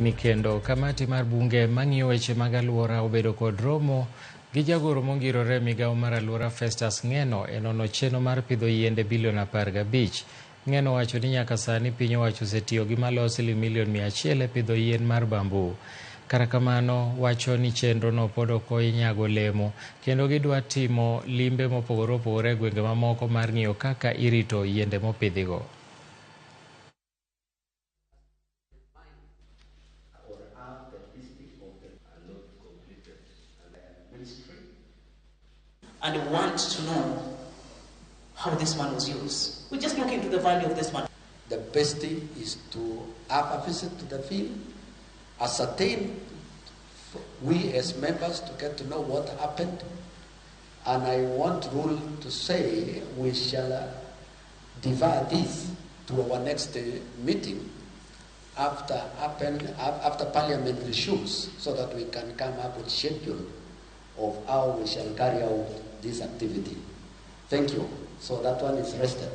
Ni kendo kamati mar bunge mang'iyo weche mag alwora obedo kod romo gi jagoro mongirore e migawo mar alwora Festus Ng'eno e nono chenro mar pidho yiende bilion 15. Ng'eno wacho ni nyaka sani piny owacho osetiyo gi malo siling milion 100 e pidho yien mar bamboo. Kata kamano wacho ni chenro no pod ok onyago olemo kendo gidwa timo limbe mopogore opogore e gwenge mamoko mar ng'iyo kaka irito yiende mopidhigo. And we want to know how this money was used. We just look into the value of this money. The best thing is to have a visit to the field, ascertain we as members to get to know what happened, and I want rule to say we shall defer this to our next meeting after Parliament resumes, so that we can come up with schedule of how we shall carry out this activity. Thank you. So that one is rested.